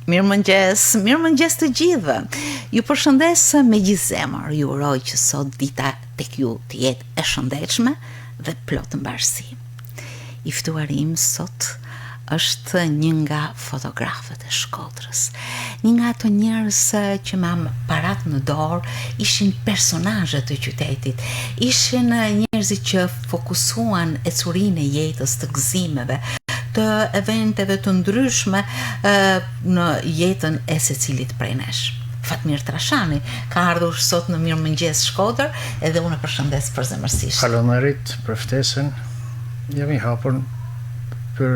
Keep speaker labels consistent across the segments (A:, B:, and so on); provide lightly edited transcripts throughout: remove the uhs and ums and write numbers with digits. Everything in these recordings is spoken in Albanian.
A: Mirëmëngjes, mirëmëngjes të gjithëve. Ju përshëndes me gjithë zemër. Ju uroj që sot dita tek ju të jetë e shëndetshme dhe plot mbarësi. I ftuari im sot është një nga fotografët e Shkodrës. Një nga ato njerëz që me aparat në dorë ishin personazhe të qytetit, ishin njerëzit që fokusuan ecurinë e jetës, të gëzimeve, të eventeve të ndryshme në jetën e secilit prej nesh. Fatmir Trashani ka ardhur sot në Mirëmëngjes Shkodër edhe unë e përshëndes përzemërsisht.
B: Faleminderit për ftesën. Jam i hapur për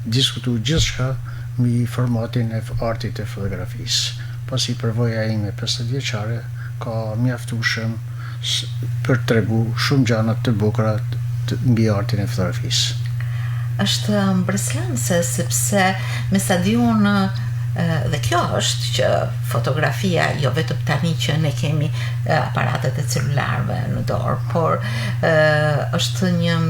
B: diskutu gjithçka mbi formatin e artit të fotografisë, pasi përvoja ime 50 vjeçare ka mjaftueshëm për të tregu shumë gjana të bukura mbi artin e
A: fotografisë. Është mbresëlënëse sepse me sa di unë dhe kjo është që fotografia jo vetëm tani që ne kemi aparatet e celularëve në dorë, por është një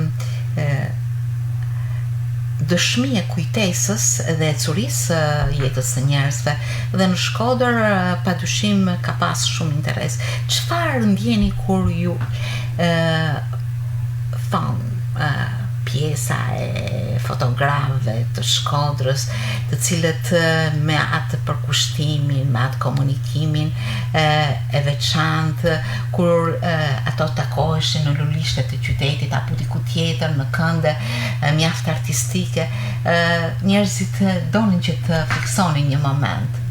A: dëshmi e kujtesës dhe ecurisë së jetës së njerëzve dhe në Shkodër padyshim ka pas shumë interes. Çfarë ndjeni kur ju thonë pjesa e fotografëve të Shkodrës, të cilët me atë përkushtimin, me atë komunikimin e veçantë, kur ato takoheshin në lulishte të qytetit apo diku tjetër në kënde mjaft artistike, njerëzit donin që të fiksonin një
B: moment.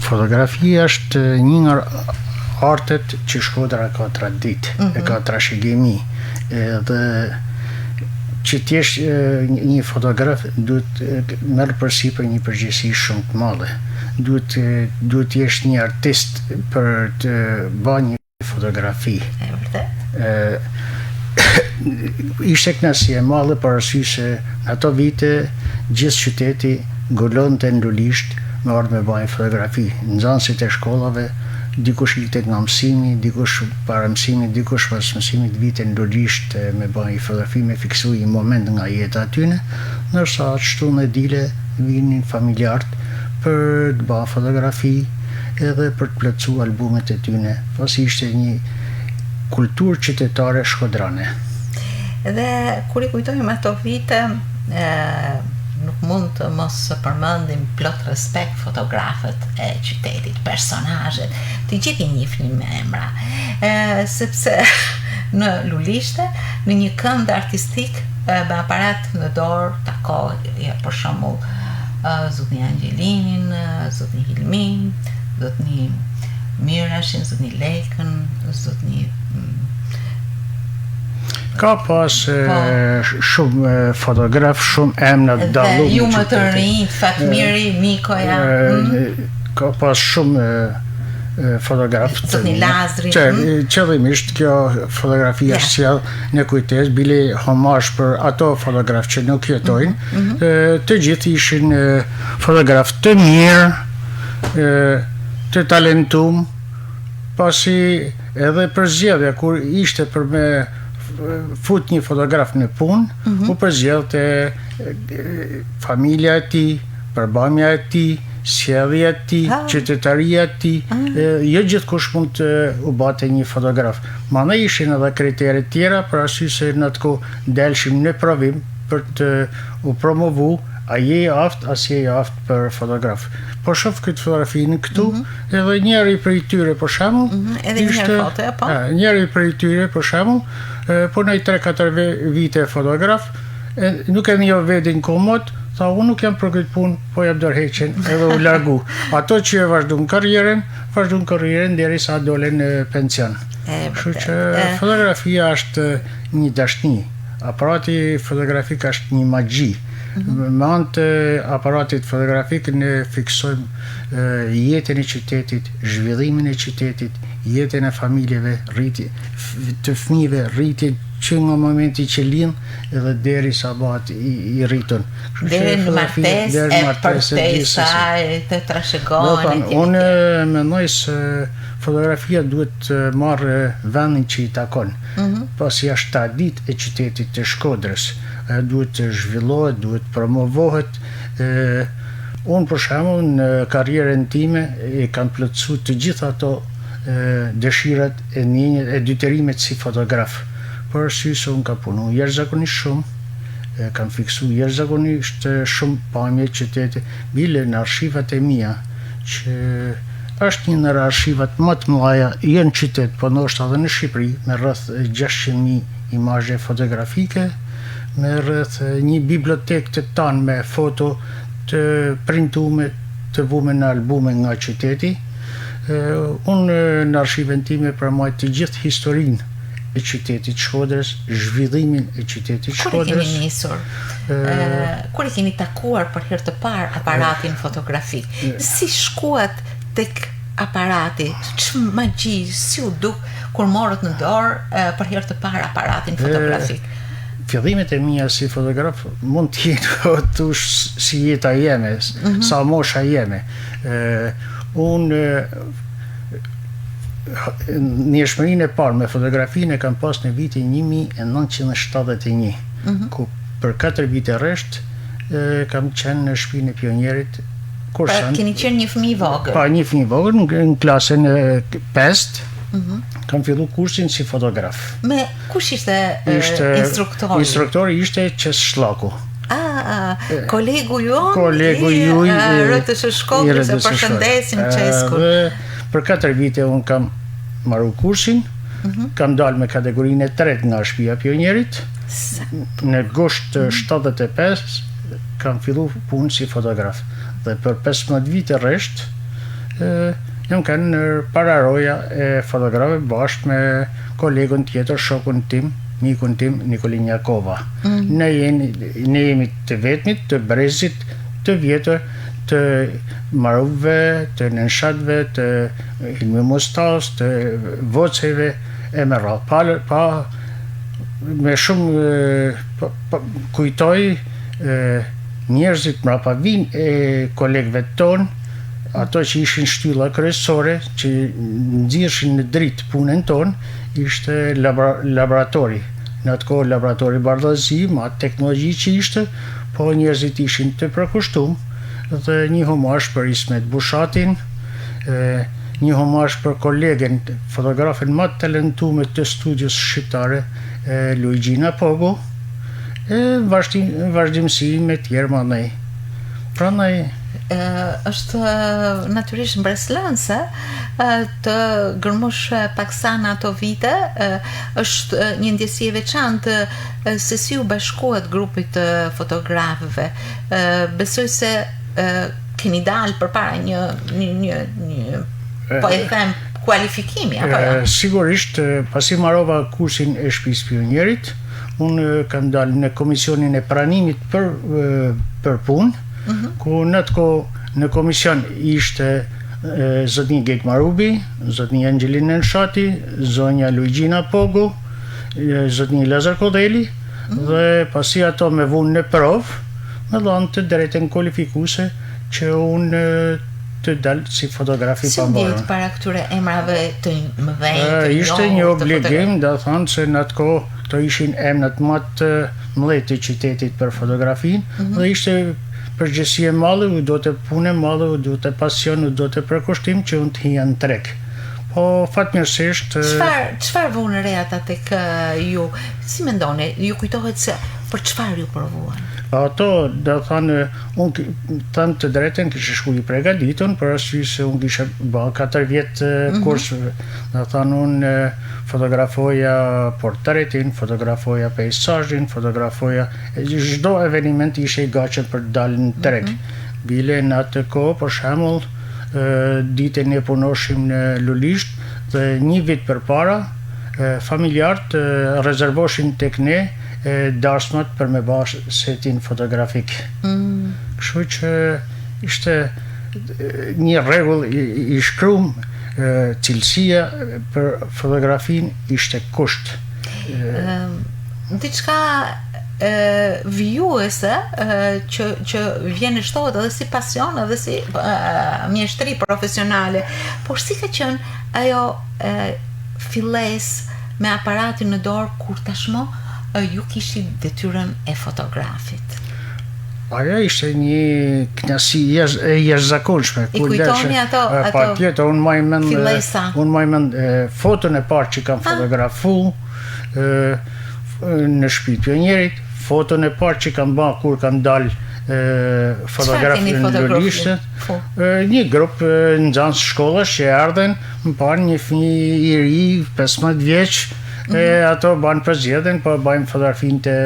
B: Fotografia është një nga artet që Shkodra ka traditë, mm -hmm. e ka trashëgimi. Edhe që të jesh një fotograf duhet merr përsipër një përgjegjësi shumë të madhe. Duhet duhet të jesh një artist për të ba një fotografi.
A: E vërtetë.
B: Ishte kënaqësi e madhe për arsye se në ato vite gjithë qyteti ngulonte në lulisht me ardhë me ba një fotografi. Nxënësit e shkollave, dikush ikte nga mësimi, dikush para mësimit, dikush pas mësimit vinte në lulisht me ba një fotografi, me fiksu një moment nga jeta e tyne, ndërsa të shtunë e dile vinin familjarët për të ba fotografi edhe për të plotësu albumet e tyne, pasi ishte një kulturë qytetare
A: shkodrane. Dhe kur i kujtojmë ato vite, e, nuk mund të mos përmendim plot respekt fotografët e qytetit, personazhet, të gjithë i njihnim me emra. E, sepse në lulishte, në një kënd artistik me aparat në dorë takoje për shembull zotni Angelinin, zotni Hilmin, zotni Mirashin, zotni Lekën, zotni mm,
B: Ka pas po. shumë fotograf, shumë emna
A: të dalluar. Dhe ju më të rinj, Fatmiri, Mikoja.
B: Mm. Ka pas shumë fotograf
A: të Zotni Lazri.
B: Që mm. qëllimisht kjo fotografi është sjell në kujtesë bile homazh për ato fotograf që nuk jetojnë. Mm -hmm. Të gjithë ishin fotograf të mirë, të talentum, pasi edhe përzgjedhja kur ishte për me fut një fotograf në punë, mm -hmm. u përzgjedhte familja e tij, përbamja e tij, sjellja e tij, ah. qytetaria e tij, ah. jo gjithkush mund të u bate një fotograf. Mandej ishin edhe kritere tjera, për arsye se në atë kohë delshim në provim për të u promovu, a je i aftë, a s'je i aftë për fotograf. Po shof këtë fotografinë këtu, mm -hmm. edhe njëri prej tyre për shembull,
A: mm -hmm. edhe një herë fotoja, po.
B: Njëri prej tyre për shembull, punoi 3-4 vite fotograf, e, nuk e njoh vedin komod, tha unë nuk jam për këtë punë, po jap dorëheqjen edhe u largu. Ato që e vazhdun karrierën, vazhdun karrierën derisa dolën në pension. Kështu që fotografia është një dashni. Aparati fotografik është një magji. Mm -hmm. Me anë të aparatit fotografik ne fiksojmë jetën e qytetit, zhvillimin e qytetit, jetën e familjeve, rritje të fëmijëve, rritjen që nga momenti që lind edhe deri sa bëhet i, i
A: rritun. Deri në martesë, e përtej saj, të trashëgohen.
B: Unë mendoj se fotografia duhet të marrë vendin që i takon. Mm -hmm. Pasi është traditë e qytetit të Shkodrës, ajo duhet të zhvillohet, duhet të promovohet. E, unë për shembull në karrierën time i kam plotësu të gjitha ato e, dëshirat e ndjenjat e detyrimet si fotograf. Për arsye se unë kam punu jashtëzakonisht shumë, e, kam fiksu jashtëzakonisht shumë pamje qytete, bile në arshivat e mia, që është një ndër arshivat më të mëdha jo në qytet, po ndoshta edhe në Shqipëri, me rreth 600.000 imazhe fotografike, me rreth një bibliotekë të tanë me foto të printume, të vume në albume nga qyteti. Unë në arshivën time përmaj të gjithë historinë e qytetit Shkodrës, zhvillimin e qytetit
A: Kur e keni
B: Shkodrës.
A: nisur? Kur e keni takuar për herë të parë aparatin fotografik? Si shkuat tek aparati? Ç'magji, si u duk kur morët në dorë për herë të parë aparatin fotografik?
B: Fillimet e mia si fotograf mund të jenë po thush si jeta jeme, mm -hmm. sa mosha jeme. Ë unë njëshmërinë e parë me fotografinë e kam pas në vitin 1971, mm -hmm. ku për 4 vite rresht e, kam qenë në shtëpinë e pionierit
A: kursan. Pra, keni qenë një fëmijë i vogël.
B: Pa, një fëmijë i vogël në, në klasën e 5 mm -hmm. kam fillu kursin si fotograf.
A: Me kush ishte, ishte instruktori?
B: Instruktori ishte Qes Shllaku.
A: Ah, kolegu jonë
B: kolegu i juaj
A: RTS Shkodrës, e përshëndesim Qeskun.
B: Dhe për 4 vite unë kam maru kursin, mm -hmm. kam dalë me kategorinë e tretë nga shtëpia e pionierit. Në gusht të 75 kam fillu punë si fotograf dhe për 15 vite rresht jam kanë në pararoja e fotografëve bashkë me kolegun tjetër, shokun tim, mikun tim, Nikolin Jakova. Mm. Ne, jeni, ne jemi të vetmit të brezit të vjetër të Marubëve, të Nënshatëve, të Hilmi Mustas, të Vocejve e me radhë. Pa, pa me shumë pa, pa, kujtoj e, njerëzit mrapavin e kolegëve tonë, ato që ishin shtylla kryesore që nxirrshin në dritë punën tonë, ishte laboratori. Në atë kohë laboratori bardhazi, ma teknologji që ishte, po njerëzit ishin të përkushtum dhe një homazh për Ismet Bushatin, e, një homazh për kolegen, fotografen më të talentume të studios shqiptare, e, Luigina Pogu, e vazhdim, vazhdimësi me tjerë më nej. Prandaj
A: është natyrisht mbresëlënëse të gërmosh paksa në ato vite, është një ndjesi e veçantë se si u bashkuat grupit të fotografëve. Besoj se keni dalë përpara një një një, një po e them kualifikimi apo jo?
B: Sigurisht, pasi marova kursin e shtëpisë pionierit, unë kam dalë në komisionin e pranimit për për punë, mm -hmm. ku në atë kohë në komision ishte zotni Geg Marubi, zotni Angelin Nënshati, zonja Luigina Pogu, zotni Lazar Kodheli, mm -hmm. dhe pasi ato me vunë në provë, më dhanë të drejtën kualifikuese që unë të dal si fotograf i
A: Si u
B: pavarur.
A: ndjetë para këtyre emrave të mëdhenj, të
B: Ishte një
A: njohur të
B: obligim, do thonë se në atë kohë këto ishin emrat më të mëdhenj të qytetit për fotografinë mm -hmm. dhe ishte përgjegjësi e madhe, u donte punë e madhe, u donte pasion, u donte përkushtim që unë të hija në treg. Po fatmirësisht
A: Çfarë çfarë vunë re ata tek ju? Si mendoni, ju kujtohet se për çfarë ju provuan?
B: Ato, do thonë, unë them të drejtën kisha shku i pregaditun, për arsye se unë kisha ba 4 vjet mm -hmm. kurs, do thonë unë fotografoja portretin, fotografoja peisazhin, fotografoja çdo eveniment isha i gatshëm për të dalë në treg. Mm -hmm. Bile në atë kohë, për shembull, ditën ne punoshim në Lulisht dhe një vit përpara familjarët rezervoshin tek ne darsmat për me ba setin fotografik. Mm. Kështu që ishte një rregull i, i shkrum cilësia për fotografinë ishte kusht.
A: Ëm diçka e vijuese që që vjen e shtohet edhe si pasion edhe si e, mjeshtri profesionale. Por si ka qenë ajo e, fillesë me aparatin në dorë kur tashmë ju kishit detyrën e fotografit?
B: Ajo ishte një kënaqësi e jashtëzakonshme.
A: I kujtoni ato
B: ato Patjetër, unë maj mend unë maj mend foton e parë që kam fotografu në shtëpi të pionierit, foton e parë që kam ba kur kam dal fotograf në Lulishte. Po. Një grup nxënës shkollash që erdhën, më panë një fëmijë i ri, 15 vjeç, e mhm. ato banë përzgjedhjen, po bajmë fotografinë te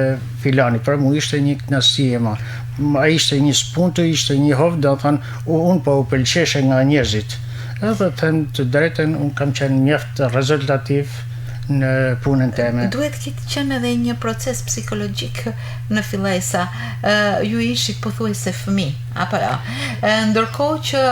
B: filani. Për mu ishte një kënaqësi e madhe. Ai ishte një spunto, ishte një hov, do të thënë, unë po u pëlqeshe nga njerëzit. Edhe them të drejtën, unë kam qenë mjaft rezultativ në punën
A: teme. Duhet të ketë qenë edhe një proces psikologjik në fillesa. Ju ishit pothuajse fëmijë, apo jo? Ndërkohë që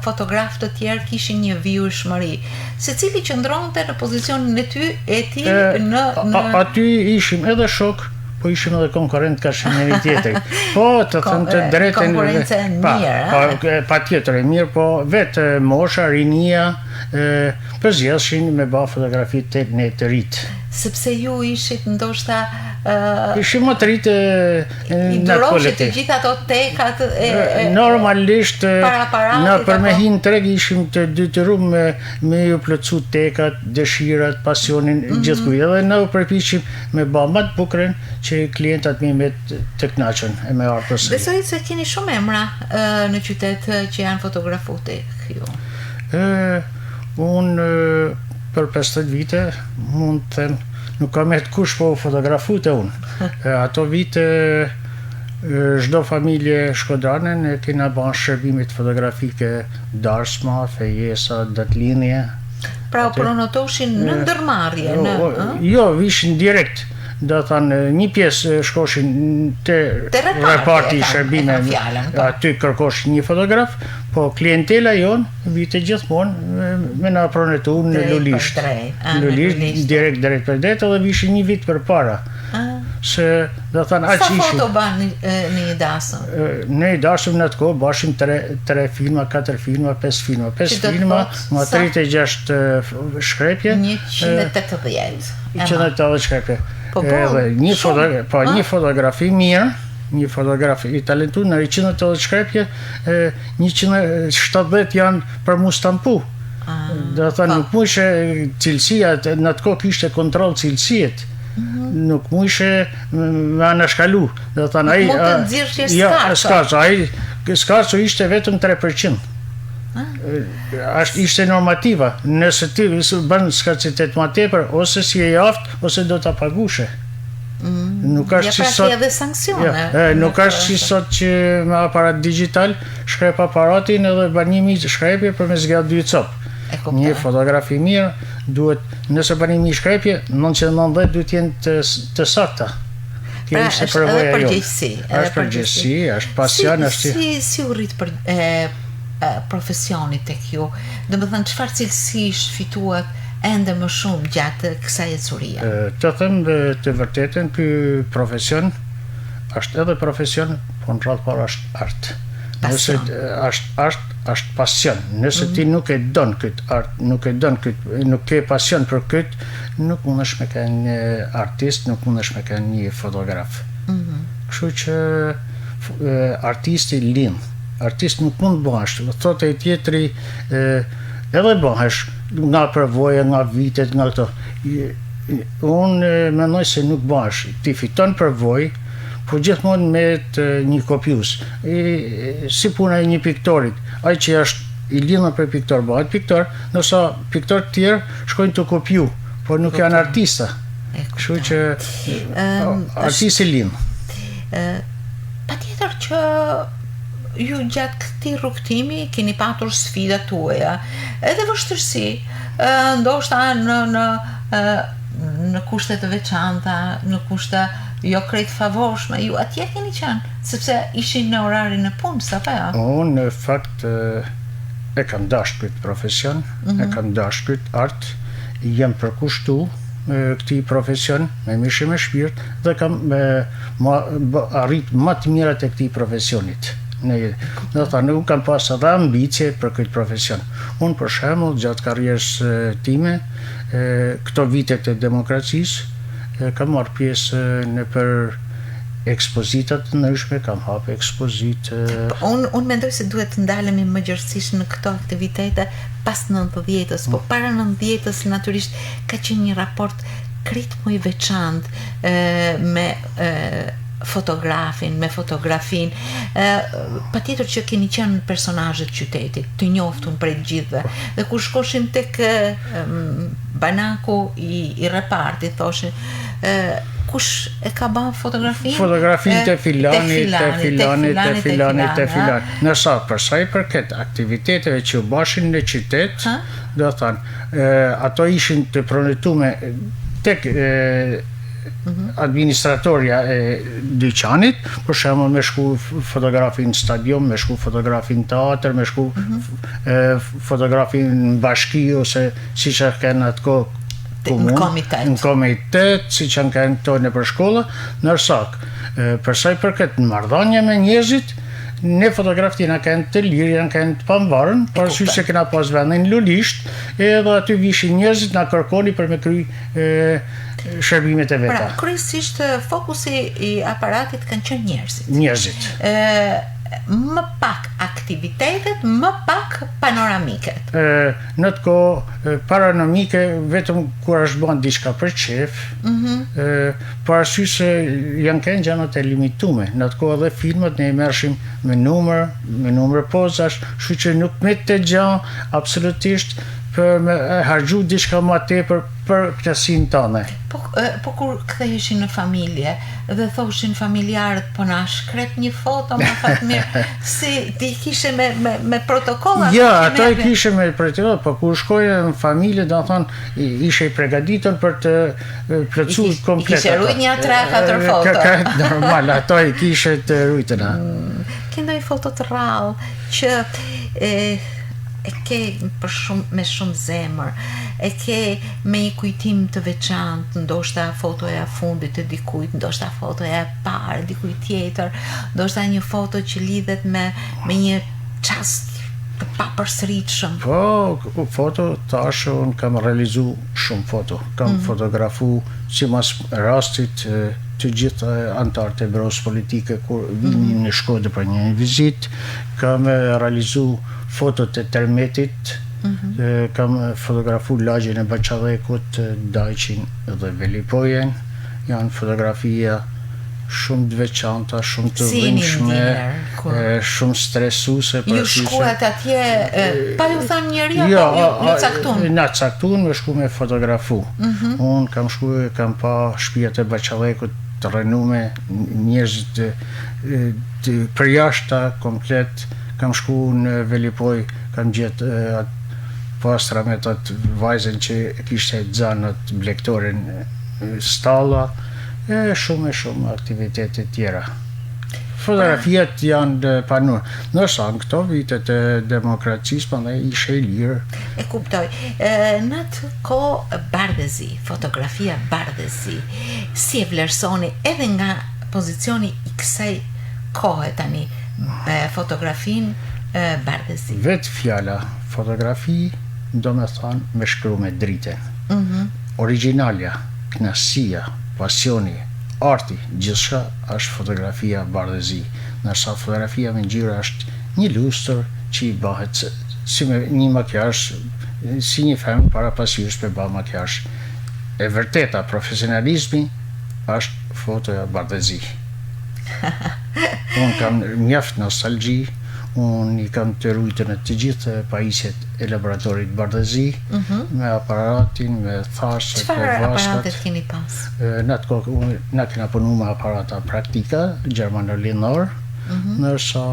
A: fotografë të tjerë kishin një vijueshmëri. Secili qëndronte në pozicionin e ty, e tij në
B: në Aty ishim edhe shok, po ishim edhe konkurrent karshi njëri tjetrit. Po, të them të drejtën,
A: konkurrencë e mirë,
B: pa, pa, patjetër e mirë, po vetë mosha, rinia, e, përzgjedhshin me ba fotografi te ne të ritë.
A: Sepse ju ishit ndoshta
B: ë Ishim më të ritë
A: I duroshit të gjitha ato tekat e,
B: e normalisht na për me hi në treg ishim të detyrum me me ju plotësu tekat, dëshirat, pasionin mm -hmm. gjithkujt. Edhe ne u përpiqim me ba më të bukurën që klientat me met të kënaqun e me ardhë
A: përsëri. Besoj se keni shumë emra në qytet që janë fotografu tek
B: ju. Ë unë për 50 vite mund të them Nuk ka met kush pa u fotografu te unë. Ato vite çdo familje shkodrane ne kena ba shërbimet fotografike darsma, fejesa, datëlindje.
A: Pra u pronotoshin në ndërmarrje,
B: në, ë? Jo, vishin direkt. Do thënë, një pjesë shkoshin te reparti i shërbimeve, po. aty kërkoshin një fotograf, po klientela jonë Vite gjithmonë me na prenotu në Lulisht.
A: Në
B: Lulisht, direkt drejt për drejt edhe vishin një vit përpara. Se, do thënë,
A: aq ishin. Sa foto ban në një
B: dasëm? Në një dasëm në atë kohë bashim 3 filma, 4 filma, 5 filma. 5 filma, nga 36 shkrepje.
A: 180.
B: 180 shkrepje. Po, po, edhe një, foto, po, një fotografi mirë, një fotograf i talentuar në 180 shkrepje, 170 janë për mu stampu. Ah, Do të thënë, po. nuk mujshe cilësia, në atë kohë kishte kontroll cilësiet. Mhm. Nuk mujshe me anashkalu.
A: Do të thënë, ai... Mund të nxirrshe
B: jo, skarco. Ai, skarco ishte vetëm 3%. Ah. Ashtë ishte normativa. Nëse ti bën skarcitet ma tepër, ose s'je i aftë, ose do ta pagushe.
A: Mm. Nuk është si sot. edhe sanksione.
B: Ja, e, nuk është si sot që me aparat digital shkrep aparatin edhe bën një mijë shkrepje për me zgjedh dy copë. Një fotografi mirë duhet nëse bën një mijë shkrepje, 990 duhet të jenë të, të sakta.
A: Kjo pra, ishte përvoja jonë.
B: Përgjegjësi, edhe është përgjegjësi, është pasion,
A: si, është si si u rrit për e, e, profesioni tek ju? Domethënë çfarë cilësish fituat ende më shumë gjatë kësaj
B: ecurie? Të them të vërtetën, ky profesion është edhe profesion, po në radhë parë është art. Nëse është art, është pasion. Nëse ti mhm. nuk e don këtë art, nuk e don këtë, nuk ke pasion për këtë, nuk mundesh me qenë një artist, nuk mundesh me qenë një fotograf. Mm -hmm. Kështu që artisti lind. Artist nuk mund të bëhesh. Thotë ai tjetri, Edhe bëhesh nga përvoja, nga vitet, nga këto. Unë mendoj se nuk bëhesh. Ti fiton përvojë, po gjithmonë met një kopjues. Si puna e një piktorit, ai që është i lindur për piktor bëhet piktor, ndërsa piktorë të tjerë shkojnë të kopju, por nuk janë artista. Kështu që artisti
A: lind. Patjetër që ju gjatë këtij rrugëtimi keni patur sfidat tuaja, edhe vështirësi, ndoshta në në në kushte të veçanta, në kushte jo krejt favorshme, ju atje keni qenë, sepse ishin në orarin e punës, apo
B: jo? Unë në fakt e kam dashtë këtë profesion, mm -hmm. e mhm. kam dashtë këtë art, jam përkushtu këtij profesion me mish e me shpirt dhe kam me ma arrit ma të mirat e këtij profesionit. Në, do të thënë, unë kam pas edhe ambicie për këtë profesion. Unë për shembull gjatë karrierës time, këto vitet e demokracisë, kam marrë pjesë nëpër Ekspozita të ndryshme, kam hapë ekspozitë.
A: Po, unë unë mendoj se duhet të ndalemi më gjerësisht në këto aktivitete pas 90-ës, po mm. para 90-ës natyrisht ka qenë një raport krejt më i veçantë me e, fotografin, me fotografinë. Ë patjetër që keni qenë personazhe të qytetit, të njoftun prej të gjithëve. Po. Dhe kur shkoshin tek banaku i, i repartit, thoshin, ë kush e ka ba fotografinë?
B: Fotografinë te filani, te filani, te filani, te filani. Ndërsa, për sa i përket aktiviteteve që u bashin në qytet, do thonë, ato ishin të prenotume tek mhm. administratorja e dyqanit, për shembull me shku fotografin në stadium, me shku fotografin në teatr, me shku mm -hmm. fotografin në bashki ose siç e kanë atë kohë
A: komunë, në komitet,
B: në komitet, siç janë kanë këto nëpër shkolla, ndërsa për sa i përket në marrëdhënie me njerëzit, ne fotografët jena kanë të lirë, janë kanë të pamvarën, për arsye se kena pas vendin në Lulisht, edhe aty vishin njerëzit na kërkonin për me kry e, shërbimet e
A: veta. Pra, kryesisht fokusi i aparatit kanë qenë
B: njerëzit. Njerëzit.
A: Ë më pak aktivitetet, më pak panoramiket.
B: Ë në atë kohë panoramike vetëm kur është bën diçka për qejf, mm -hmm. ë për arsye se janë kënë gjanat e limitume. Në atë kohë edhe filmat ne i merrshim me numër, me numër pozash, kështu që nuk mbette gjë absolutisht për me harxhu diçka më tepër për kënaqësinë
A: tënde. Po po kur ktheheshin në familje dhe thoshin familjarët po na shkrep një foto më Fatmir si ti kishe me me me protokoll
B: ato Jo, ato i kishe me protokoll, po kur shkoje në familje, do thonë ishe i përgatitur për të plotësu
A: komplet. I kishe rujt një 3 4 foto.
B: Ka normal, ato i kishe të rujtuna.
A: Mm, ke ndonjë foto të rrallë që e e ke për shumë me shumë zemër, e ke me një kujtim të veçantë, ndoshta fotoja e fundit të dikujt, ndoshta fotoja e parë e dikujt tjetër, ndoshta një foto që lidhet me me një çast të papërsëritshëm.
B: Po, foto tash unë kam realizu shumë foto. Kam mm -hmm. fotografu simas rastit të gjithë anëtarët e byrosë politike kur vinin mm -hmm. në Shkodër për një vizitë, kam realizu fotot e tërmetit, mm -hmm. kam fotografu lagjen e Bahçallëkut, Dajçin dhe Velipojën, janë fotografia shumë të veçanta, shumë të
A: si
B: dhimbshme, shumë stresuese
A: për Ju shkuat atje pa ju thënë njeri apo jo, ju, ju caktun?
B: Na caktun me shku me fotografu. Mm -hmm. Unë kam shku e kam pa shtëpiat e Bahçallëkut të rrënume, njerëzit të, të përjashta komplet, kam shku në Velipojë, kam gjetë atë pastramet atë vajzën që kishte xanë atë blegtorin stalla, e shumë e shumë aktivitete tjera. Fotografiat janë pa numër. Ndërsa në këto vitet e demokracisë, prandaj ishe i
A: lirë. E kuptoj. E, në atë kohë bardhezi, fotografia bardhezi, si e vlerësoni edhe nga pozicioni i kësaj kohe tani fotografinë bardhezi?
B: Vetë fjala fotografi do me thanë me shkru me dritën. Mm -hmm. Origjinalja, kënaqësia, pasioni, arti, gjithçka është fotografia bardhezi, ndërsa fotografia me ngjyra është një lustër që i bëhet si me një makiazh, si një femër para pasqyrës me ba makiazh. E vërteta, profesionalizmi është fotoja bardhezi. Unë kam mjaft nostalgji, unë i kam të rujtuna të gjithë pajisjet e laboratorit bardhezi, mm -hmm. me aparatin, me thasët,
A: me vaskat. Çfarë aparatet keni pas?
B: Në atë kohë, na kena punu me aparata praktika, gjermano-lindor, mm -hmm. ndërsa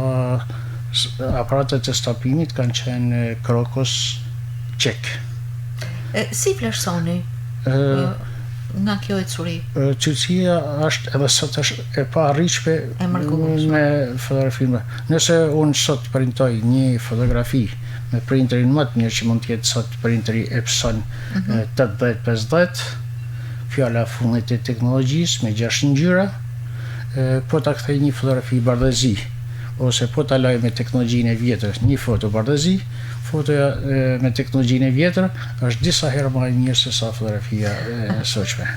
B: aparatet e stampimit kanë qenë Krokos
A: çek. E, si vlerësoni? nga kjo
B: ecuri? Cilësia është edhe sot është e paarritshme me fotografinë. Nëse unë sot printoj një fotografi me printerin më të mirë që mund të jetë sot printeri Epson mm -hmm. 8050, fjala e fundit e teknologjisë me 6 ngjyra, po ta kthej një fotografi bardhezi ose po ta laj me teknologjinë e vjetër një foto bardhezi, fotoja me teknologjinë e vjetër është disa herë më e mirë se sa fotografia e sotshme.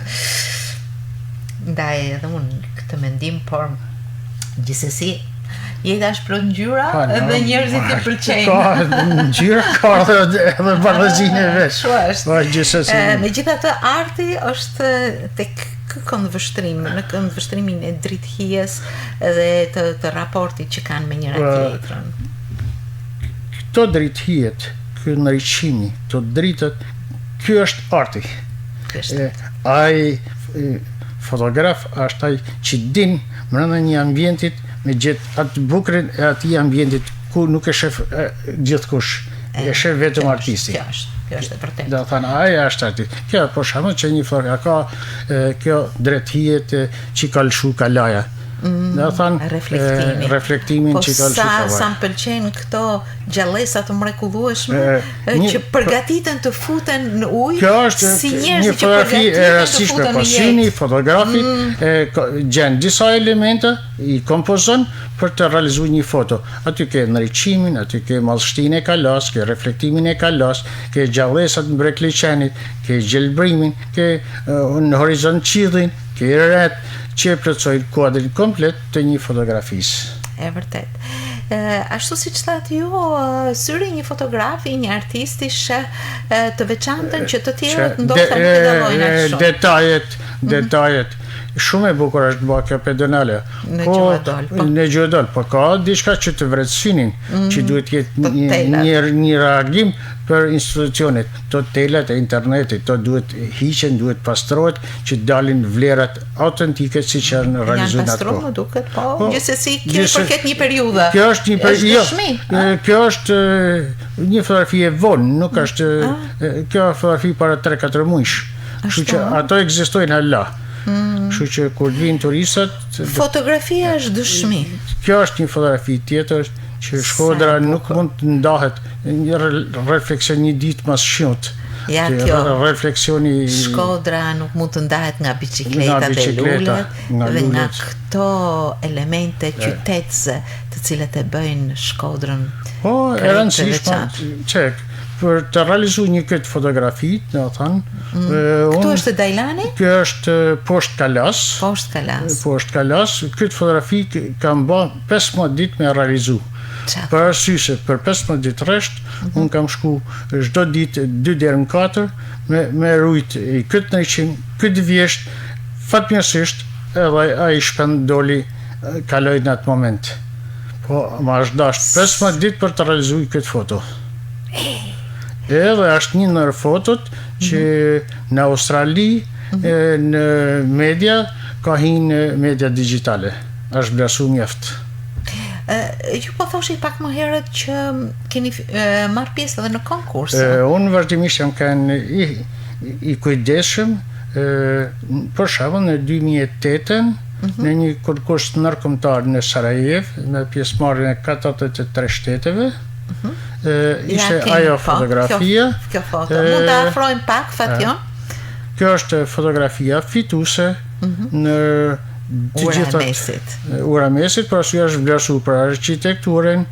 A: Ndaj edhe unë këtë mendim, por gjithsesi jeta është plot ngjyra pa, po, dhe njerëzit i pëlqejnë.
B: Ka ngjyra, ka edhe edhe bardhezinë e vet.
A: Kështu është.
B: Po gjithsesi.
A: Megjithatë arti është tek ky këndvështrim, në këndvështrimin e dritëhijes dhe të të raportit që kanë me njëra tjetrën.
B: Këto dritëhijet, ky ndriçimi, këto dritët, ky është arti.
A: Është.
B: Ai fotograf është ai që din mbrenda një ambientit me gjet atë bukurën e atij ambientit ku nuk e shef gjithkush, e shef vetëm artisti.
A: Kjo është, kjo është e vërtetë.
B: Do thonë ai është artist. Kjo për shembull që një flor ka kjo dritëhijet që ka lëshu kalaja.
A: Mm,
B: Do thonë
A: reflektimin,
B: reflektimin
A: po
B: që ka lëshu
A: sa,
B: kalaja.
A: Sa më pëlqejnë këto gjallesa të mrekullueshme
B: një,
A: që përgatiten të futen në ujë
B: kjo është
A: si njerëz
B: një
A: që
B: fotografi e
A: përgatiten të
B: rastishme,
A: futen
B: po
A: në
B: syni i
A: jetë.
B: fotografit
A: mm.
B: e gjen disa elemente, i kompozon për të realizuar një foto. Aty ke ndriçimin, aty ke madhështinë e kalas, ke reflektimin e kalas, ke gjallesat në breg liqenit, ke gjelbrimin, ke në horizont qiellin, ke retë që e plotësojnë kuadrin komplet të një
A: fotografisë. E vërtetë. Ashtu siç thatë ju, syri i një fotografi, një artisti sheh të veçantën që të tjerët ndoshta nuk e dallojnë aq
B: shumë. Detajet, mhm. detajet. Shumë e bukur është bërë kjo pedonale.
A: Në po, Gjuhadol,
B: po. Në Gjuhadol, po ka diçka që të vret synin, mm, që duhet të jetë një, një, një reagim për institucionet. Këto telat e internetit, to duhet hiqen, duhet pastrohet që dalin vlerat autentike siç janë realizuar
A: në atë kohë. Janë më duket, po, po gjithsesi kjo i përket një periudhe.
B: Kjo është një periudhë. Jo, kjo është një fotografi e vonë, nuk është kjo fotografi para 3-4 muajsh. Kështu që ato ekzistojnë hala. Mm. Kështu që kur vijnë turistët,
A: fotografia është dëshmi.
B: Kjo është një fotografi tjetër që Shkodra nuk mund të ndahet një refleksion një ditë mas shiut.
A: Ja kjo
B: refleksioni
A: Shkodra nuk mund të ndahet nga biçikletat dhe lulet nga dhe nga këto elemente qytetëse të cilat e bëjnë Shkodrën.
B: Po, e rëndësishme që për të realizuar një këtë fotografi, do të thënë,
A: mm. Këtu është Dajlani?
B: Kjo është poshtë kalas.
A: Poshtë
B: kalas. Poshtë kalas. Këtë fotografi kam bë 15 ditë me realizu. Për arsye se për 15 ditë rresht, mm -hmm. unë kam shku çdo ditë 2 deri në 4 me me rujt i këtë ndriçim, këtë vjeshtë, fatmirësisht edhe ai shpend doli kaloi në atë moment. Po, më është dasht 15 ditë për të realizuar këtë foto. Edhe është një ndër fotot që mm -hmm. në Australi mm -hmm. në media ka hi në media digjitale. Është vlerësuar mjaft.
A: Ju po thoshit pak më herët që keni marrë pjesë edhe në konkurs.
B: Unë vazhdimisht jam kanë i, i kujdesshëm, për shembull në 2008-ën mm -hmm. në një konkurs ndërkombëtar në Sarajevë me pjesëmarrjen e 43 shteteve. Mm
A: -hmm.
B: ishte ja, ajo po, fotografia.
A: Kjo, kjo foto. Mund ta afrojmë pak Fatjon?
B: Kjo është fotografia fituese mm -hmm. në
A: të Ura e Mesit.
B: Ura e Mesit, për arsye është vlerësuar për arkitekturën,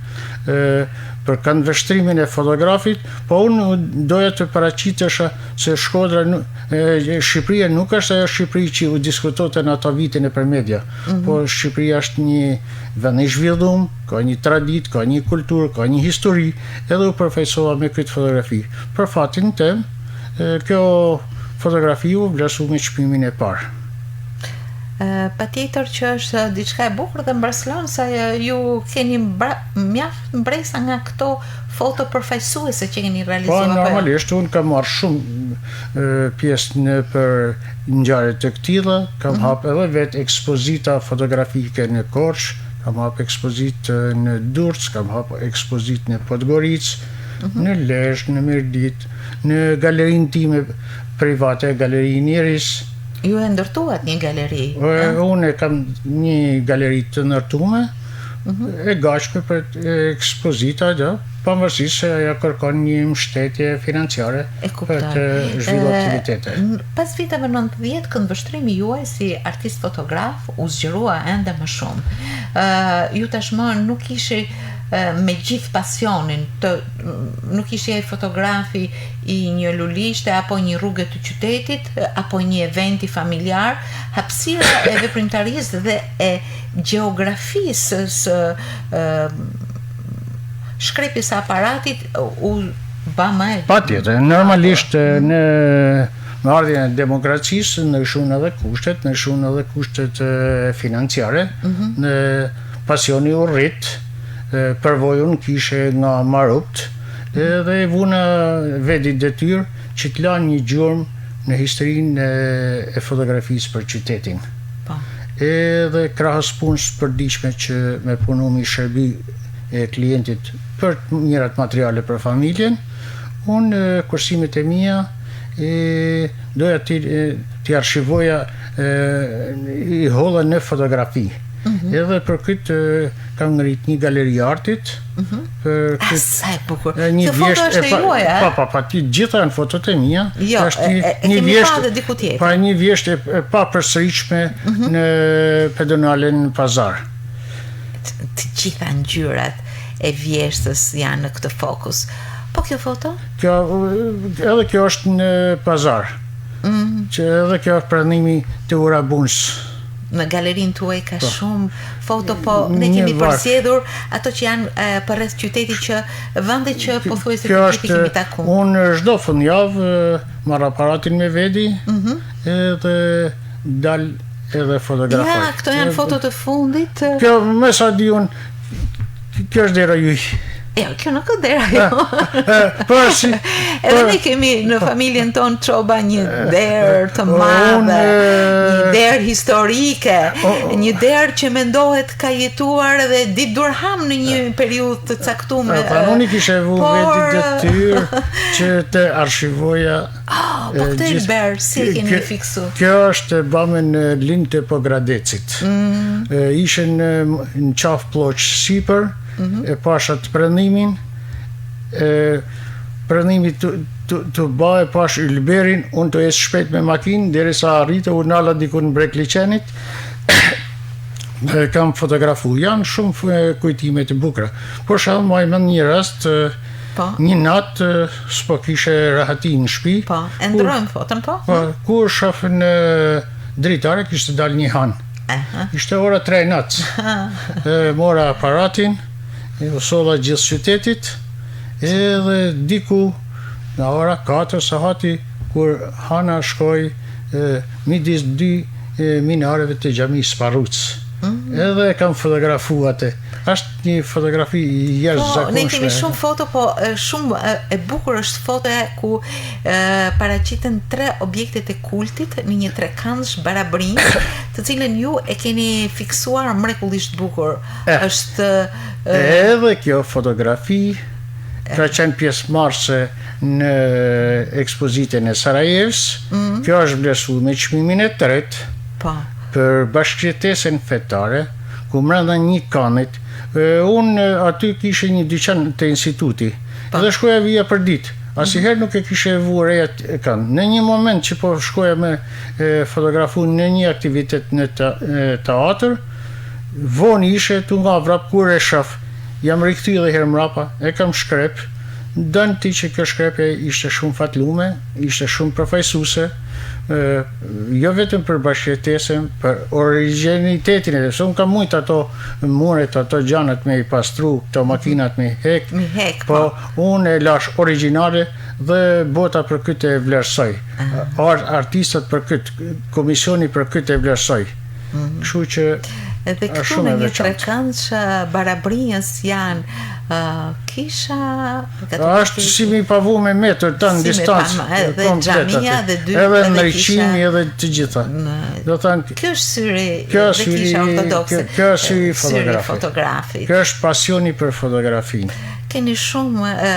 B: për këndvështrimin e fotografit, po unë doja të paraqitesha se Shkodra, Shqipëria nuk është ajo Shqipëri që u diskutonte në ato vite nëpër media, mm -hmm. po Shqipëria është një vend i zhvillum, ka një traditë, ka një kulturë, ka një histori, edhe u përfaqësova me këtë fotografi. Për fatin tim, kjo fotografi u vlerësu me çmimin e parë.
A: Patjetër që është diçka e bukur dhe mbresëlënëse se ju keni mjaft mbresa nga këto foto përfaqësuese që keni
B: realizuar. Po, jo? normalisht unë kam marrë shumë pjesë nëpër ngjarje të këtilla, kam mm -hmm. hap edhe vetë ekspozita fotografike në Korçë, kam hap ekspozitë në Durrës, kam hap ekspozitë në Podgoricë, mm -hmm. në Lezhë, në Mirditë, në galerinë time private, galerinë Iris.
A: Ju e ndërtuat një galeri?
B: Unë e kam një galeri të ndërtume, mm -hmm. e gatshme për ekspozita, dhe, Pavarësisht se ajo kërkon një mbështetje financiare për të zhvilluar aktivitete.
A: Pas viteve 90, këndvështrimi juaj si artist fotograf u zgjerua ende më shumë. Ju tashmë nuk ishi me gjithë pasionin të nuk ishi ai fotografi i një lulishte apo një rruge të qytetit apo një eventi familjar, hapësira e veprimtarisë dhe e gjeografisë së shkrepjes së aparatit u ba më e
B: Patjetër, normalisht në me ardhjen e demokracisë ndryshuan edhe kushtet, ndryshuan edhe kushtet financiare, mm -hmm. në pasioni u rrit, përvojën kishe nga marupt, edhe i vuna vedit detyrë që të lanë një gjurmë në historinë e fotografisë për qytetin. Po. Edhe krahas punës së përditshme që me punu me i shërby klientit për të mirat materiale për familjen, unë kursimet e mia e doja t'i t'i arshivoja i holla në fotografi. Mm -hmm. Edhe për këtë kam ngrit një galeri artit.
A: Mm -hmm. Për këtë sa e bukur. Një Kjo foto është e juaja?
B: Po, po, po, të gjitha janë fotot e mia.
A: Jo, është një, e, e, një vjeshtë edhe diku tjetër.
B: Pa një vjeshtë e, e papërsëritshme mm -hmm. në pedonalen në pazar.
A: Të gjitha ngjyrat e vjeshtës janë në këtë fokus. Po kjo foto?
B: Kjo edhe kjo është në pazar. Mm -hmm. Që edhe kjo është pranimi te ura Bunës.
A: Në galerinë tuaj ka po. shumë foto, po ne kemi përzgjedhur ato që janë e, përreth qytetit që vende që pothuajse
B: të gjithë kemi takuar. Unë çdo fundjavë marr aparatin me vedi mm -hmm. edhe dal edhe fotografoj.
A: Ja, këto janë foto të fundit.
B: Kjo, me sa di unë, kjo është dera juj.
A: Jo, kjo nuk është dera jo.
B: Po si.
A: Edhe ne kemi në familjen tonë Çoba një derë të madhe, një derë historike, një derë që mendohet ka jetuar edhe Edith Durham në një periudhë të caktuar.
B: Po unë kisha vu vetit detyrë që të arshivoja
A: Oh, po këtë ylber, si e keni fiksu?
B: Kjo është e bame në Lin të Pogradecit. Mm. Ishe në, në qafë Plloçë sipër, mm -hmm. e pash atë perëndimin, e perëndimi të, të, të ba e pash ylberin, unë tu ecë shpejt me makinë, derisa arrita, u nala diku në breg liqenit, e kam fotografu. Janë shumë kujtime të bukura. Por shumë maj mend një rast, po. një natë, s'po kishe rahati në
A: shtëpi. Po, e ndërrojmë foton, po.
B: Po, kur shof në dritare kishte dalë një hanë. Aha. Ishte ora 3 e natës. E mora aparatin, e u solla gjithë qytetit, edhe diku nga ora 4 sahati kur hana shkoi e, midis dy e, minareve të xhamisë Parrucë. Mm -hmm. Edhe e kam fotografu atë. Është një fotografi e jashtëzakonshme.
A: Po, ne kemi shumë foto, po shumë e bukur është fotoja ku e, paraqiten tre objektet e kultit në një trekëndësh barabrinj, të cilën ju e keni fiksuar mrekullisht bukur.
B: Eh, është e, edhe kjo fotografi ka qenë pjesëmarrëse në ekspozitën e Sarajevës. Mm -hmm. Kjo është vlerësuar me çmimin e tretë.
A: Po.
B: Për bashkëjetesën fetare ku mrenda një kanit, unë aty kishe një dyqan te instituti, po. dhe shkoja vija për ditë, asnjëherë nuk e kishe vu re atë kand. Në një moment që po shkoja me fotografu në një aktivitet në teatër, vonë ishe tu nga vrap kur e shof, jam rikthy edhe herë mrapa, e kam shkrep, don ti që kjo shkrepje ishte shumë fatlume, ishte shumë përfaqësuese, jo vetëm për bashkëjetesën, për origjinalitetin e se unë kam mujt ato muret, ato gjanat me i pastru, këto makinat me i
A: hek, me hek
B: po, po unë e lash origjinale dhe bota për këtë e vlerësoi. Art, artistët për këtë, komisioni për këtë e vlerësoi. Mm -hmm. Kështu që
A: Edhe këtu në një trekëndësh barabrinjës janë uh, kisha
B: Është si mi pavu me metër të në distancë.
A: Edhe xhamia dhe
B: dy edhe ndriçimi edhe të gjitha.
A: Do thënë kjo është syri kjo është syri kisha ortodokse.
B: Kjo është syri i fotografit. fotografit. Kjo është pasioni për fotografinë.
A: Keni shumë e,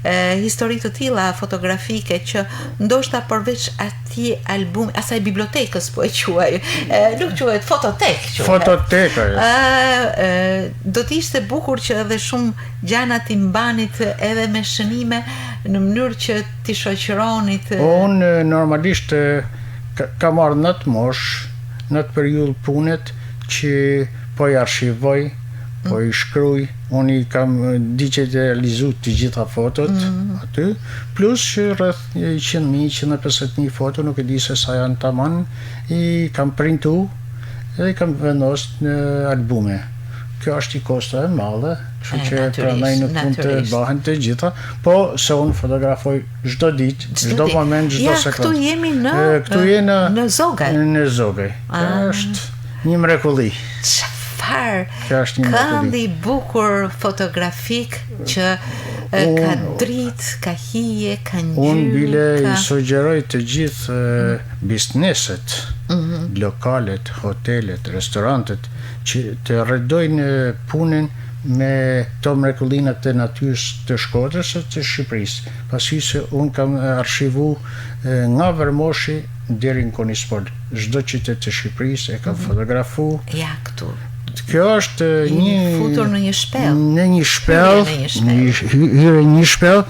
A: e, histori të tilla fotografike që ndoshta përveç atij. atij albumi, asaj bibliotekës po e quaj, e, nuk quhet fototek
B: quhet. Fototek
A: ajo. Ë, do të ishte bukur që edhe shumë gjana t'i mbanit edhe me shënime në mënyrë që t'i shoqëronit.
B: Po unë normalisht kam ardhë në atë moshë, në atë periudhë punet që po i arshivoj, po i shkruj, unë i kam digjitalizu të gjitha fotot mm. aty, plus që rreth 100.000, 150.000 foto, nuk e di se sa janë taman, i kam printu dhe i kam vendos në albume. Kjo është një kosto e madhe, kështu që prandaj nuk mund të bëhen të gjitha, po se unë fotografoj çdo ditë, çdo moment, çdo
A: ja, sekondë. Këtu jemi në
B: këtu jemi në
A: në Zogaj.
B: Në Zogaj. Kjo ah. është një mrekulli.
A: Çfarë? Kjo është një mrekulli. Këndi i bukur fotografik që ka dritë, ka hije, ka
B: ngjyrë. Unë bile ka... i sugjeroj të gjithë bizneset, mm -hmm. lokalet, hotelet, restorantet që të rredojnë punën me këto mrekullinat të natyrës të Shkodrës e të Shqipërisë, pasi se unë kam arshivu nga Vermoshi deri në Konispol, çdo qytet të Shqipërisë e kam mhm. fotografu.
A: Ja, këtu.
B: Kjo është
A: një futur në një shpellë.
B: Në një shpellë, një hyrje në një shpellë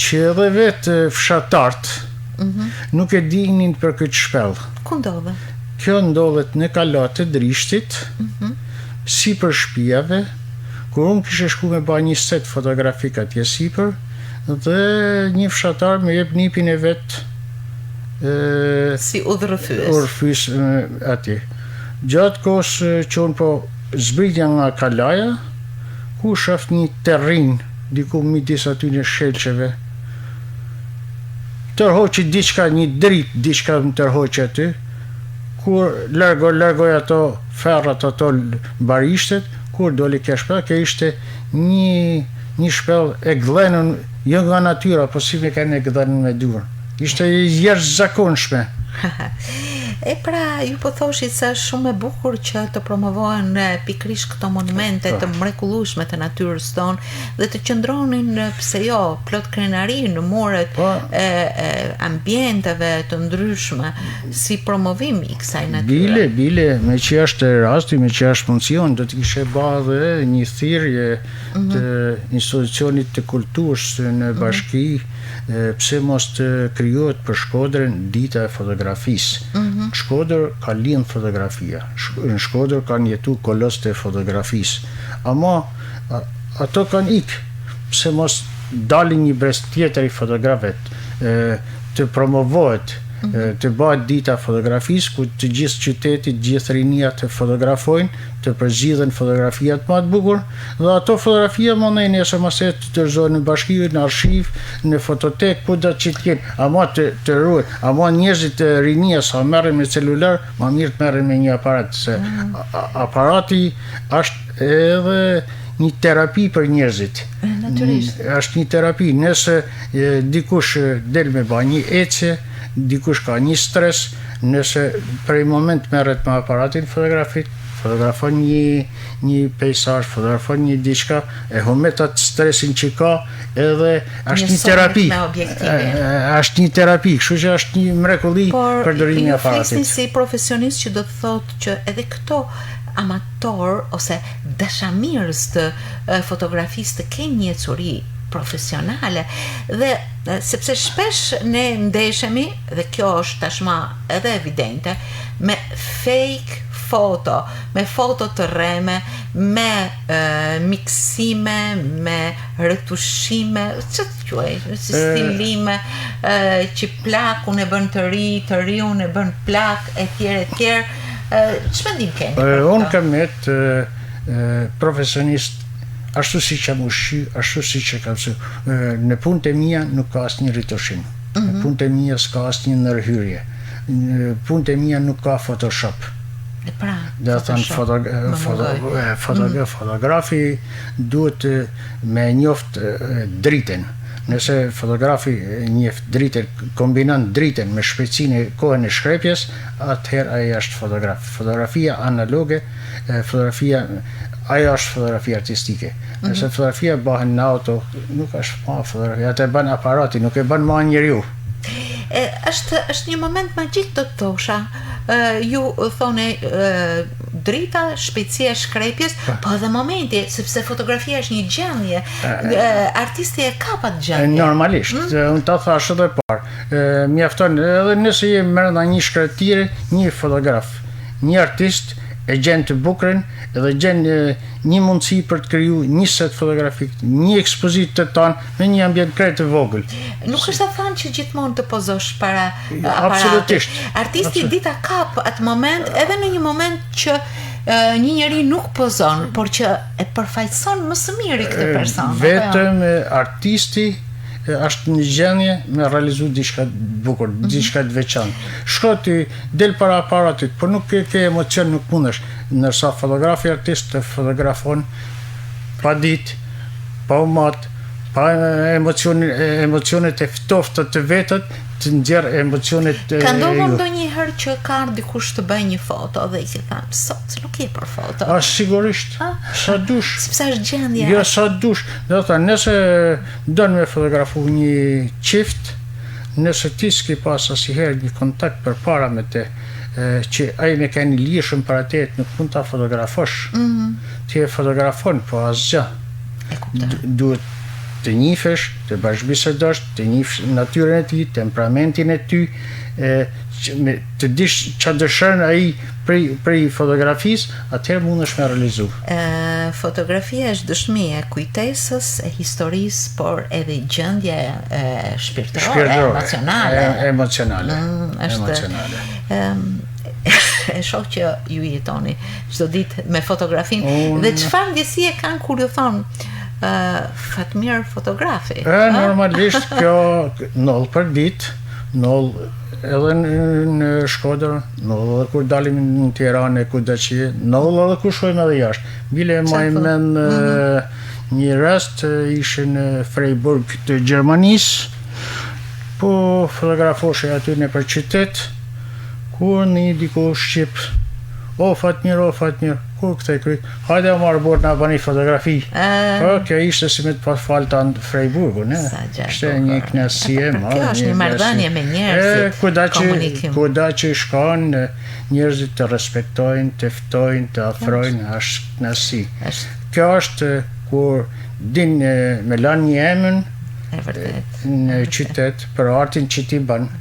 B: që edhe vetë fshatart mm -hmm. nuk e dinin për këtë
A: shpellë. Ku ndodhet?
B: Kjo ndodhet në Kala të Drishtit, mm -hmm. sipër shpijave, kur unë kishe shku me ba një set fotografik atje sipër, dhe një fshatar më jep nipin e vet
A: e, si udhërrëfyes.
B: Udhërrëfyes atje. Gjatë kohës që unë po zbritja nga kalaja, ku shof një terrin diku midis atyne shelqeve, tërhoqi diçka, një dritë diçka më tërhoqi aty, kur largoj, largoj ato ferrat, ato barishtet, kur doli kjo shpellë, kjo ishte një një shpellë e gdhenun, jo nga natyra, po si me kenë e gdhenun me duar. Ishte e jashtëzakonshme.
A: E pra, ju po thoshit se është shumë e bukur që të promovohen pikërisht këto monumente po. të mrekullueshme të natyrës tonë dhe të qëndronin pse jo plot krenari në muret po. e, e ambienteve të ndryshme si promovim i kësaj
B: natyre. Bile, bile, me që është rasti, me që është mundësia, unë do të kishe ba dhe një thirrje mm -hmm. të institucionit të kulturës në mm -hmm. bashki, pse mos të krijohet për Shkodrën dita e fotografisë. Mm -hmm. Në Shkodër ka lind fotografia, në Shkodër kanë jetu kolosët e fotografisë. Ama ato kanë ik, pse mos dalin një brez tjetër i fotografëve, të promovohet, mm -hmm. të bëhet dita e fotografisë ku të gjithë qyteti, të gjithë rinia të fotografojnë, të përzgjidhen fotografiat më të bukur dhe ato fotografia më ne nesër mos të dorëzohen në bashki, në arshiv, në fototek, kudo që të jenë, ama të të ruhet, ama njerëzit e rinia sa merren me celular, më mirë të merren me një aparat se mm -hmm. aparati është edhe një terapi për njerëzit.
A: Natyrisht.
B: Është një terapi, nëse dikush del me ba një ecje, dikush ka një stres, nëse prej moment merret me aparatin fotografik, fotografon një një peisazh, fotografon një diçka, e humet atë stresin që ka, edhe është një terapi. Është një terapi, kështu që është një mrekulli përdorimi i
A: aparatit. Por ju flisni si profesionist që do të thotë që edhe këto amatorë ose dashamirës të fotografisë të kenë një ecuri profesionale dhe sepse shpesh ne ndeshemi dhe kjo është tashmë edhe evidente me fake foto, me foto të rreme, me e, miksime, me retushime, ç'të quaj, si stilime, e, që plakun e bën të ri, të riun e bën plak etj etj. Ç'mendim keni?
B: Unë kam met profesionist ashtu siç jam ushqy, ashtu siç e kam mësu. Në punët e mia nuk ka asnjë ritushim. Mm -hmm. Në punët e mia s'ka asnjë ndërhyrje. Në punët e mia nuk ka Photoshop.
A: E pra,
B: Do të thënë foto, foto, foto, mm -hmm. fotografi duhet me njoft dritën. Nëse fotografi njeh dritën, kombinon dritën me shpejtësinë e kohën e shkrepjes, atëherë ai është fotograf. Fotografia analoge, fotografia ajo është fotografia artistike. Mhm. Nëse fotografia bëhet në auto, nuk është ma fotografia, atë e bën aparati, nuk e bën ma njeriu.
A: E, është është një moment magjik do të thosha. Ë ju thoni drita, shpejtësia e shkrepjes, po, po edhe momenti, sepse fotografia është një gjendje. Artisti e kap atë
B: gjendje. Normalisht, mm? unë ta thashë edhe parë. Mjafton edhe nëse je mbrenda një shkretëtire, një fotograf, një artist e gjen të bukurën edhe gjen një mundësi për të kriju një set fotografik, një ekspozitë të tanë në një ambient krejt të
A: vogël. Nuk është e thënë që gjithmonë të pozosh para jo, aparatit. Absolutisht. Artisti di ta kap atë moment edhe në një moment që një njeri nuk pozon, por që e përfaqëson më së miri këtë person.
B: Jo? Vetëm artisti është në gjendje me realizu diçka të bukur, mm -hmm. diçka të veçantë. Shko ti del para aparatit, por nuk ke, ke emocion, nuk mundesh. Ndërsa fotografi artist të fotografon pa ditë, pa u mat, pa emocionin, emocionet e ftofta të vetat, të nxjerr emocionet
A: e Ka ndodhur ndonjëherë që ka ardhur dikush të bëjë një foto dhe i ke thënë sot nuk je për
B: foto. A sigurisht, sa dush.
A: Sepse është gjendja.
B: Jo sa dush. Do të thënë, nëse don me fotografu një çift, nëse ti s'ke pas asnjëherë një kontakt përpara me të, që ai me kenë i lirshëm para teje, nuk mund ta fotografosh. Mm -hmm. Ti e fotografon, po asgjë.
A: E kuptoj.
B: Duhet të njifesh, të bashkëbisedosh, të njifsh natyrën e tij, temperamentin e tij, e, që, me, të dish ça dëshiron ai prej, prej fotografisë, atëherë mundesh me
A: realizu. E, fotografia është dëshmi e kujtesës, e historisë, por edhe gjendje e shpirtërore,
B: shpirtërore emocionale. E, emocionale. Mm,
A: është, emocionale. E, e shoh që ju jetoni çdo ditë me fotografinë Un... dhe çfarë ndjesie kanë kur ju thonë uh, Fatmir fotografi.
B: E, normalisht kjo ndodh për ditë, ndodh edhe në, në Shkodër, ndodh edhe kur dalim në Tiranë e kudo që ndodh edhe kur shkojmë edhe jashtë. Bile maj mend mm -hmm. një rast ishe në Freiburg të Gjermanisë, po fotografoshe aty nëpër qytet, Kur ni dikush shqip O Fatmir o Fatmir Kur kthej kryt Hajde o marë burrë na bani fotografi Po kjo ishte si me të pas falë tanë Freiburgun ne Ishte një
A: knaqësi e madhe Kjo është një marrëdhënie me njerëzit
B: Kudo që kudo që shkon njerëzit të respektojnë të ftojnë të afrojnë është knaqësi Kjo është kur din me lanë një emën në qytet për artin që ti bën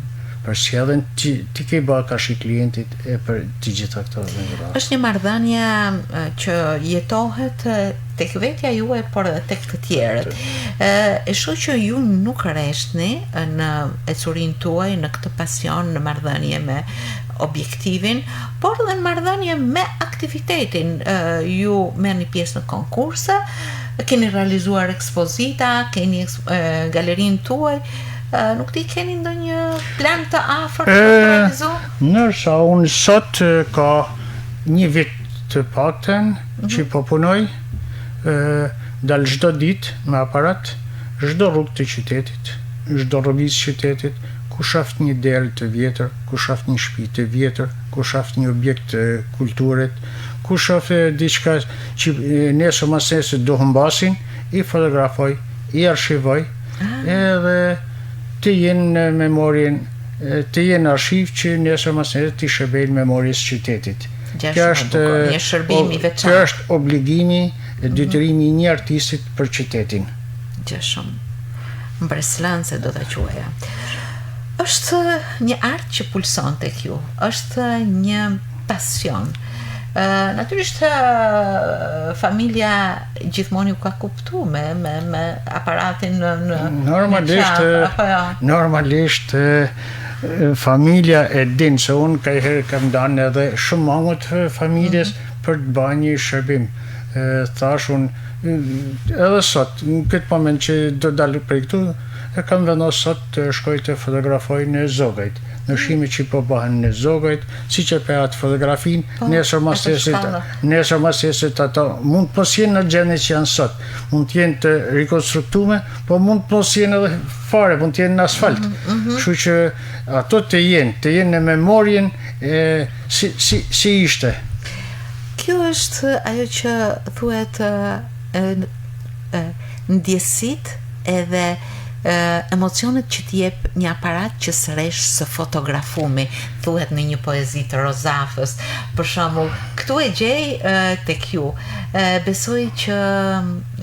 B: për sjelljen që ti ke bërë karshi klientit e për të gjitha këto
A: me radhë. Është një marrëdhënie që jetohet tek vetja juaj, por edhe tek të tjerët. Ë e shoh që ju nuk reshtni në ecurinë tuaj në këtë pasion në marrëdhënie me objektivin, por edhe në marrëdhënie me aktivitetin. Ju merrni pjesë në konkurse, keni realizuar ekspozita, keni galerinë tuaj, nuk di keni ndonjë plan të afërt për të
B: realizuar? Ndërsa unë sot ka një vit të paktën mm -hmm. që po punoj, dal çdo ditë me aparat, çdo rrugë të qytetit, çdo rrugicë qytetit, ku shof një derë të vjetër, ku shof një shtëpi të vjetër, ku shof një objekt kulturet, ku shof diçka që nesër mas nesër do humbasin, i fotografoj, i arshivoj, ah. edhe të jenë në memorien, të jenë në arshiv që nesër mas nesër t'i shërbejnë memories
A: qytetit. Kjo është një shërbim i
B: veçantë. Kjo është obligimi e mhm. detyrimi i një artistit për qytetin.
A: Gjë shumë mbresëlënëse do ta quaja. Është një art që pulson tek ju, është një pasion. Natyrisht familja gjithmonë ju ka kuptu me me me aparatin në
B: në normalisht në apo jo? Normalisht familja e din se unë kajherë kam dalë edhe shumë mangut familjes mm -hmm. për të ba një shërbim. Thash unë edhe sot, në këtë moment që do dal prej këtu, e kam vendosur sot të shkoj të fotografoj në Zogajt. Ndryshimet që po bëhen në Zogajt, siç e pe atë fotografinë, po, nesër mas nesër, nesër mas nesër ato mund të mos jenë në gjendje që janë sot, mund të jenë të rikonstruktume, po mund të mos jenë edhe fare, mund të jenë në asfalt. Mm -hmm. Kështu që ato të jenë, të jenë në memorien e si si si ishte.
A: Kjo është ajo që thuhet e, e, ndjesitë edhe. Emocionet që të jep një aparat që s'resh së fotografumi, thuhet në një poezi të Rozafës. Për shembull, këtu e gjej tek ju. Besoj që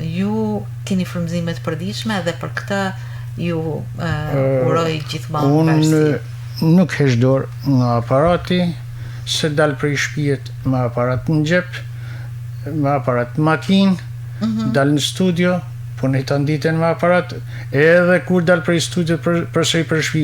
A: ju keni frymëzime të përditshme dhe për këtë ju uroj gjithmonë
B: mbarësi. Unë nuk heq dorë nga aparati, se dal prej shpijet me aparat në xhep, me aparat në makinë, mm -hmm. dal në studio, punoj tanë ditën me aparat, edhe kur dal prej studio për, përsëri për shpi,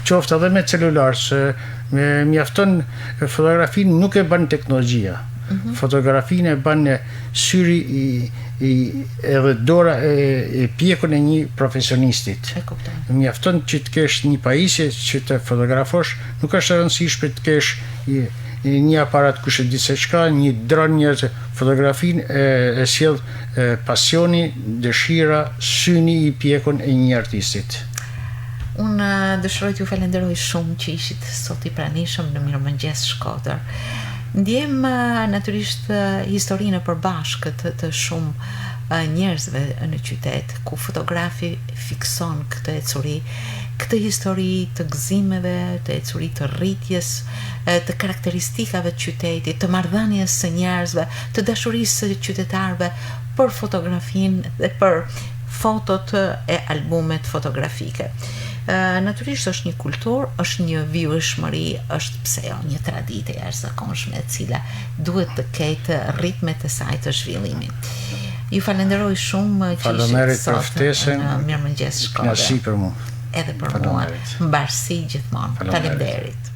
B: qoftë edhe me celular, se me mjafton fotografinë nuk e bën teknologjia. Mm -hmm. Fotografinë e bën syri i, i edhe dora e, e pjekun e një profesionistit.
A: E kuptoj.
B: Mjafton që të kesh një pajisje që të fotografosh, nuk është e rëndësishme të kesh një, një aparat kush e di se çka, një dron, një fotografinë e, e sjell e, pasioni, dëshira, syni i pjekun e një artistit.
A: Unë dëshiroj t'ju falenderoj shumë që ishit sot i pranishëm në Mirëmëngjes Shkodër. Ndjejmë natyrisht historinë e përbashkët të shumë njerëzve në qytet, ku fotografi fikson këtë ecuri, këtë histori të gëzimeve, të ecuri të rritjes, të karakteristikave të qytetit, të marrëdhënies së njerëzve, të dashurisë së qytetarëve për fotografinë dhe për fotot e albumet fotografike. Natyrisht është një kulturë, është një vijueshmëri, është pse jo një traditë e jashtëzakonshme e cila duhet të ketë ritmet e saj të zhvillimit. Ju falenderoj shumë
B: që ishit sot
A: në Mirëmëngjes
B: Shkodër. Kënaqësi për
A: mua. Edhe për mua. Mbarësi gjithmonë. Faleminderit.